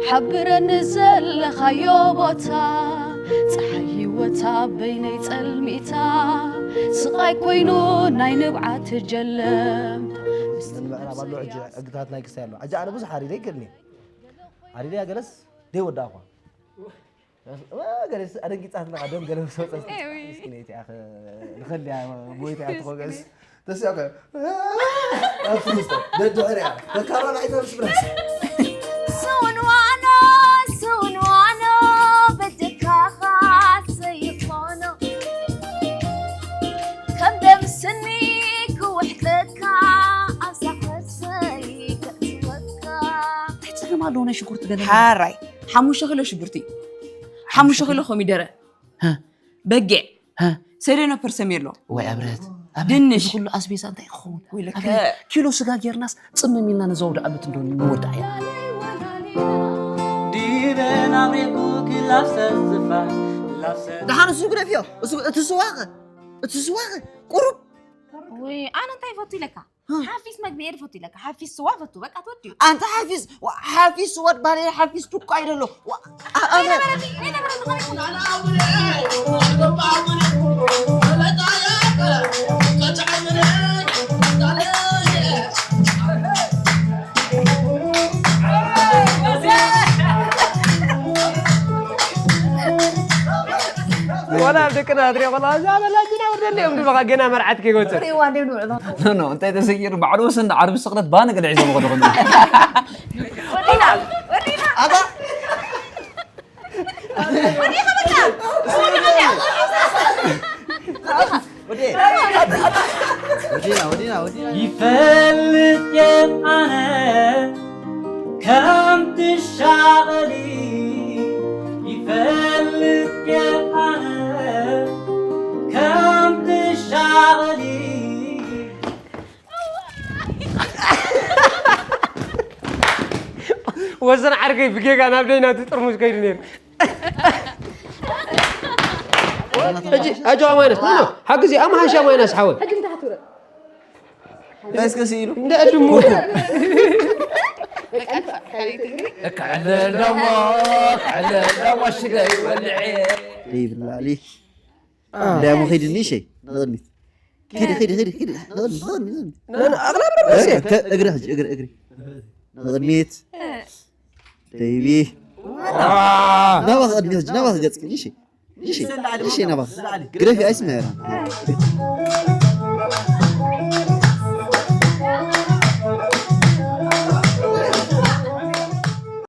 ሓብረኒ ዘለኻዮ ቦታ፣ ጸሓይ ህይወታ በይነይ ጸልሚታ፣ ስቓይ ኮይኑ ናይ ንብዓት ጀለምታ። ምዕራብ ኣሎ ሕጂ ሕግታት ናይ ክስታይ ኣሎ። ሕጂ ኣነ ብዙሕ ኣሪደ ይክእልኒ። ኣሪደ ገለስ ደይ ወዳእኳ። ገለስ ኣደንጊጻትና ደም ገለ ምስ ወጸት። ኤዊ። እስኪ ነይቲ ኣኸ ንኸልያ ቦይታ ኣትኾ ገለስ። ተስያከ። ኣፍስቶ ደድሕሪያ። ተካሮን ኣይተምስ ብለስ። ስውንዋኖ ስውንዋኖ በጀካኻ ዘይኾኖ ከም ደም ስኒ ክውሕጠካ ኣብዛ ከርሰይ ከእትወካ። እንታይ ጸገም ኣለዎ ናይ ሽጉርቲ ገለ? ሓራይ ሓሙሽተ ኪሎ ሽጉርቲ፣ ሓሙሽተ ኪሎ ኮሚደረ፣ በጊዕ፣ ሰደኖ ፐርሰሜሎ፣ ወይ ኣብረት፣ ኣብረት፣ ድንሽ። እዚ ኩሉ ኣስቤዛ እንታይ ክኸውን? ወይለከ። ኣብረት፣ ኪሎ ስጋ ጌርናስ ጽምም ኢልና ነዛ ወደ ዓመት እንዶ ንወድዓ እያ። ዲበን ኣብሬኩ ክላፍሰስ ዝፋ ላፍሰስ ደሓን እሱ ግደፍዮ። እሱ እቲ ስዋኸ እቲ ስዋኸ ቁሩብ ወይ ኣነ እንታይ ይፈቱ ኢለካ? ሓፊስ መግቢ እየ ዝፈቱ ኢለካ። ሓፊስ ስዋ ፈቱ በቃ ትወድዩ። ኣንተ ሓፊስ ዋ- ሓፊስ ስዋ ባለ ሓፊስ ዱኳ ይደሎ። ዋ- ኣ- ኣነ ወላ ኣብ ደቅና ትሪኦ ከለኻ እዛ በላጅና ወደለ እዮም ዝብለኻ ገና መርዓት ከይወፅእ። ኖ ኖ እንታይ ተሰጊሩ ባዕሉ ወሰን ዓርቢ ስቕለት ባነ ገለ ሒዞም ይኸዱ ከለዉ። ወዲና ወዲና ኣባ ወዲና ወዲና ወዲና ይፈልጥ የም ኣነ ከም ትሻቐሊ ይፈልጥ የም ኣነ ከም ትሻቐሊ ወሰን ዓርከይ ብጌጋ ናብ ደይ ናቱ ጥርሙዝ ከይዱ ነይሩ። ሕጂ ኣጆዋ ማይናስ ኖ ኖ ሓግዚ ኣምሃሻ ማይናስ ሓወይ ሕጂ እንታይ ክትብሎ እንታይ እስከ ስኢሉ እንደ ዕድሙ ክዕልል ደሞ ክዕልል ደሞ ሽገይ ወልዐ ይብላሊ እንዳሞ ኸይድኒ ሸይ ንቕድሚት ኸይዲ ኸይዲ ኸይዲ ኸይዲ ንቕድሚት ንቕድሚት ንቕድሚት እግሪ ሕጂ እግሪ እግሪ ንቕድሚት ደይቢ ናባኺ ቅድሚት ሕጂ ናባኺ ገፅኪ እሺ እሺ እሺ ናባኺ ግደፊ ኣይስምዐ